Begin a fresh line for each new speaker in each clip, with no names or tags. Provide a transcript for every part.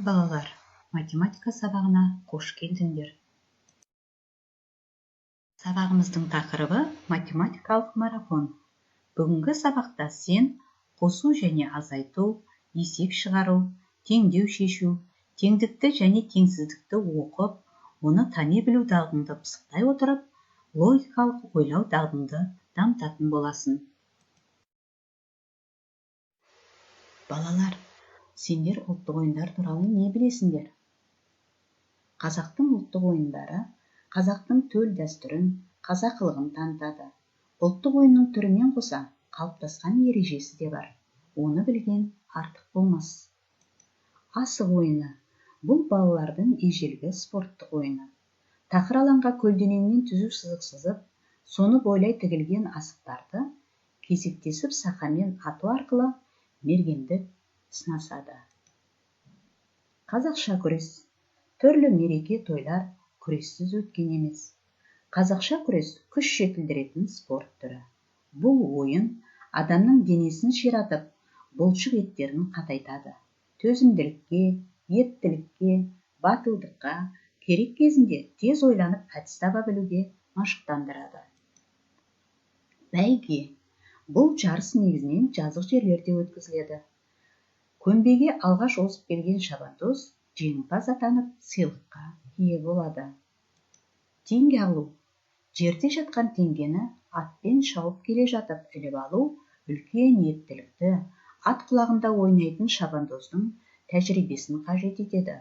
Балалар, математика сабағына қош келдіңдер. Сабағымыздың тақырыбы математикалық марафон. Бүгінгі сабақта сен қосу және азайту, есеп шығару, теңдеу шешу, теңдікті және теңсіздікті оқып, оны тани білу дағдыңды пысықтай отырып, логикалық ойлау дағдыңды дамытатын боласың. Балалар, сендер ұлттық ойындар туралы не білесіңдер? Қазақтың ұлттық ойындары қазақтың төл дәстүрін, қазақылығын танытады. Ұлттық ойынның түрімен қоса қалыптасқан ережесі де бар. Оны білген артық болмас. Асық ойыны. Бұл балалардың ежелгі спорттық ойыны. Тақыр алаңға көлденеңнен түзу сызық сызып, соны бойлай тігілген асықтарды кезектесіп сақамен ату арқылы мергендік сынасады. Қазақша күрес. Түрлі мереке тойлар күрессіз өткен емес. Қазақша күрес күш жетілдіретін спорт түрі. Бұл ойын адамның денесін ширатып, бұлшық еттерін қатайтады. Төзімділікке, ептілікке, батылдыққа, керек кезінде тез ойланып әдіс таба білуге машықтандырады. Бәйге. Бұл жарыс негізінен жазық жерлерде өткізіледі. Көмбеге алғаш озып келген шабандоз жеңімпаз атанып, сыйлыққа ие болады. Теңге алу. Жерде жатқан теңгені атпен шауып келе жатып іліп алу үлкен ептілікті, ат құлағында ойнайтын шабандоздың тәжірибесін қажет етеді.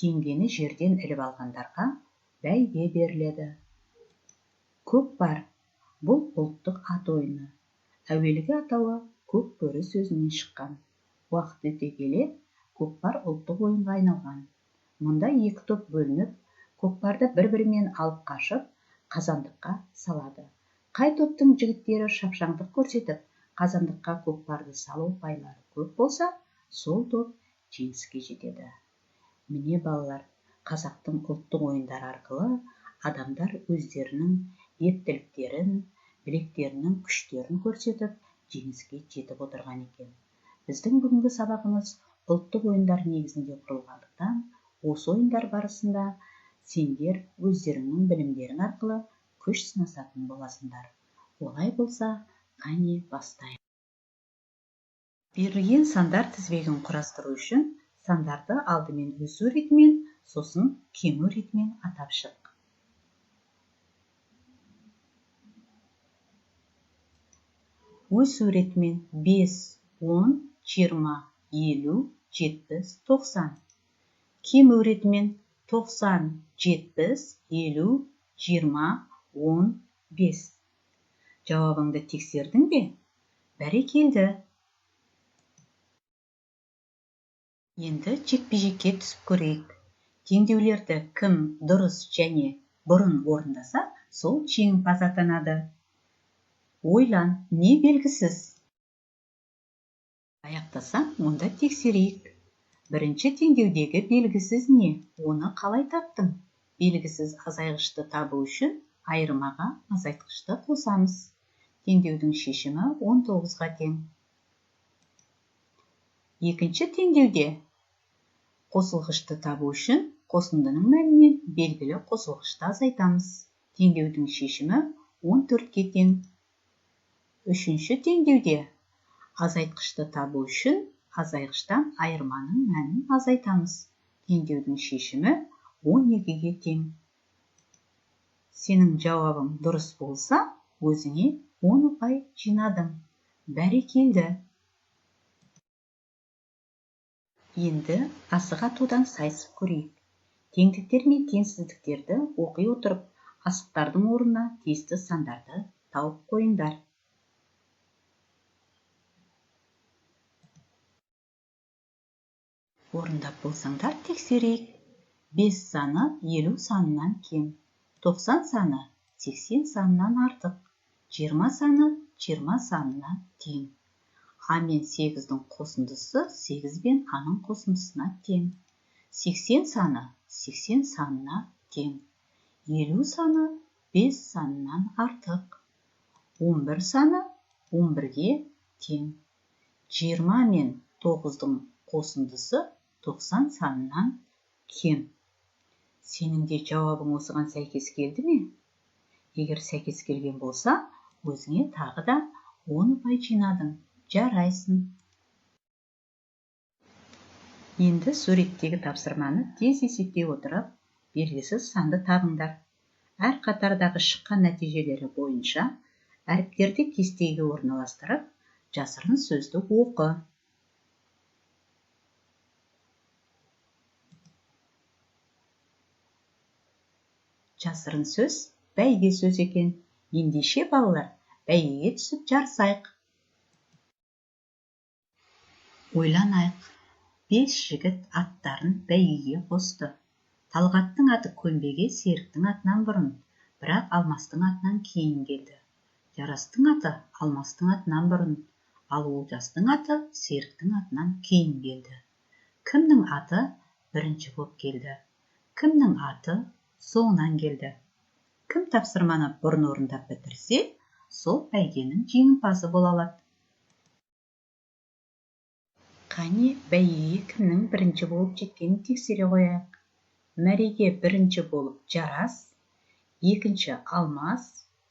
Теңгені жерден іліп алғандарға бәйге беріледі. Көкпар. Бұл ұлттық ат ойыны. Әуелгі атауы көк бөрі сөзінен шыққан. Уақыт өте келе көкпар ұлттық ойынға айналған. Мұнда екі топ бөлініп, көкпарды бір-бірімен алып қашып, қазандыққа салады. Қай топтың жігіттері шапшаңдық көрсетіп, қазандыққа көкпарды салу ұпайлары көп болса, сол топ жеңіске жетеді. Міне балалар, қазақтың ұлттық ойындары арқылы адамдар өздерінің ептіліктерін, білектерінің күштерін көрсетіп, жеңіске жетіп отырған екен. Біздің бүгінгі сабағымыз ұлттық ойындар негізінде құрылғандықтан, осы ойындар барысында сендер өздеріңнің білімдерің арқылы күш сынасатын боласыңдар. Олай болса, қане бастайық. Берілген сандар тізбегін құрастыру үшін сандарды алдымен өсу ретімен, сосын кему ретімен атап шық. Өсу ретімен 5, 10, 20, 50, 70, 90. Кему ретімен 90, 70, 50, 20, 10, 5. Жауабыңды тексердің бе? Бәрекелді. Енді жекпе-жекке түсіп көрейік. Теңдеулерді кім дұрыс және бұрын орындаса, сол жеңімпаз атанады. Ойлан, не белгісіз? Аяқтасаң, онда тексерейік. Бірінші теңдеудегі белгісіз не? Оны қалай таптың? Белгісіз азайғышты табу үшін айырмаға азайтқышты қосамыз. Теңдеудің шешімі 19-ға тең. Екінші теңдеуде қосылғышты табу үшін қосындының мәнінен белгілі қосылғышты азайтамыз. Теңдеудің шешімі 14-ке тең. Үшінші теңдеуде азайтқышты табу үшін азайғыштан айырманың мәнін азайтамыз. Теңдеудің шешімі 12-ге тең. Сенің жауабың дұрыс болса, өзіңе 10 ұпай жинадың. Бәрекелді. Енді асық атудан сайысып көрейік. Теңдіктер мен теңсіздіктерді оқи отырып, асықтардың орнына тиісті сандарды тауып қойыңдар. Орындап болсаңдар тексерейік. 5 саны 50 санынан кем, 90 саны 80 санынан артық, 20 саны 20 санына тең. А мен 8-дің қосындысы 8 бен А-ның қосындысына тең. 80 саны 80 санына тең. 50 саны 5 санынан артық. 11 саны 11-ге тең. 20 мен 9-дың қосындысы 90 санынан кем. Сенің де жауабың осыған сәйкес келді ме? Егер сәйкес келген болса, өзіңе тағы да 10 ұпай жинадың. Жарайсың. Енді суреттегі тапсырманы тез есептей отырып, белгісіз санды табыңдар. Әр қатардағы шыққан нәтижелері бойынша әріптерді кестеге орналастырып, жасырын сөзді оқы. Жасырын сөз бәйге сөз екен. Ендеше балалар, бәйгеге түсіп жарысайық. Ойланайық. 5 жігіт аттарын бәйгеге қосты. Талғаттың аты көмбеге Серіктің атынан бұрын, бірақ Алмастың атынан кейін келді. Жарастың аты Алмастың атынан бұрын, ал Олжастың аты Серіктің атынан кейін келді. Кімнің аты бірінші боп келді? Кімнің аты соңынан келді? Кім тапсырманы бұрын орындап бітірсе, сол бәйгенің жеңімпазы бола алады. Қане, бәйгеге кімнің бірінші болып жеткенін тексере қояйық. Мәреге бірінші болып Жарас, екінші Алмас,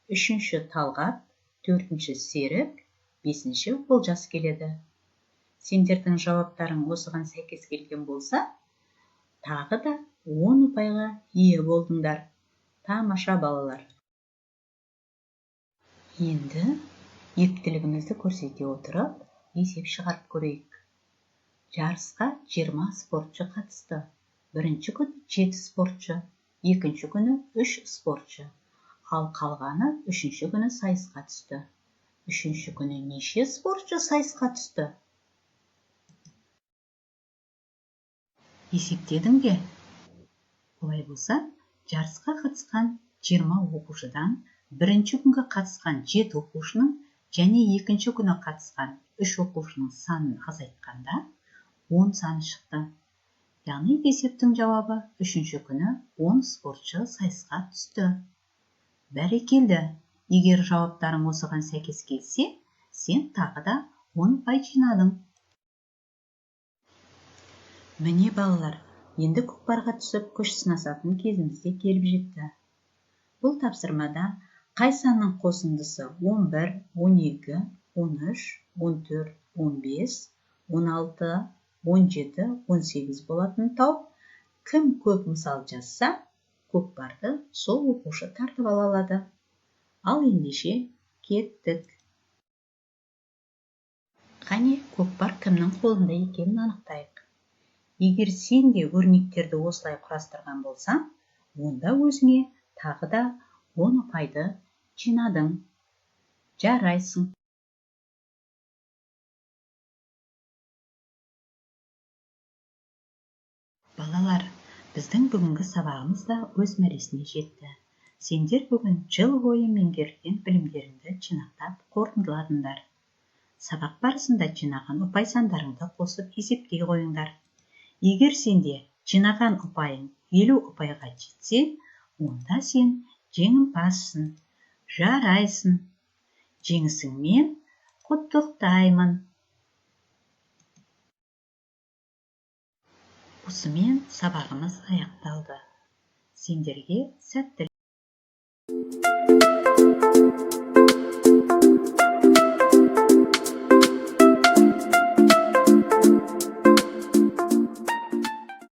үшінші Талғат, төртінші Серік, бесінші Олжас келеді. Сендердің жауаптарың осыған сәйкес келген болса, тағы да 10 ұпайға ие болдыңдар. Тамаша балалар. Енді ептілігімізді көрсете отырып, есеп шығарып көрейік. Жарысқа 20 спортшы қатысты. Бірінші күні 7 спортшы, екінші күні 3 спортшы, ал қалғаны үшінші күні сайысқа түсті. Үшінші күні неше спортшы сайысқа түсті? Есептедің бе? Олай болса, жарысқа қатысқан 20 оқушыдан бірінші күнгі қатысқан 7 оқушының және екінші күні қатысқан 3 оқушының санын азайтқанда 10 саны шықты. Яғни есептің жауабы үшінші күні 10 спортшы сайысқа түсті. Бәрекелді! Егер жауаптарың осыған сәйкес келсе, сен тағы да 10 ұпай жинадың. Міне балалар, енді көкпарға түсіп күш сынасатын кезіміз де келіп жетті. Бұл тапсырмада қай санның қосындысы 11, 12, 13, 14, 15, 16, 17, 18 болатынын тауып, кім көп мысал жазса, көкпарды сол оқушы тартып ала алады. Ал ендеше кеттік. Қане, көкпар кімнің қолында екенін анықтайық. Егер сен де өрнектерді осылай құрастырған болсаң, онда өзіңе тағы да 10 ұпайды жинадың. Жарайсың. Балалар, біздің бүгінгі сабағымыз да өз мәресіне жетті. Сендер бүгін жыл бойы меңгерген білімдеріңді жинақтап қорытындыладыңдар. Сабақ барысында жинаған ұпай сандарыңды қосып есептей қойыңдар. Егер сенде жинаған ұпайың 50 ұпайға жетсе, онда сен жеңімпазсың. Жарайсың. Жеңісіңмен құттықтаймын. Осымен сабағымыз аяқталды. Сендерге сәттілік.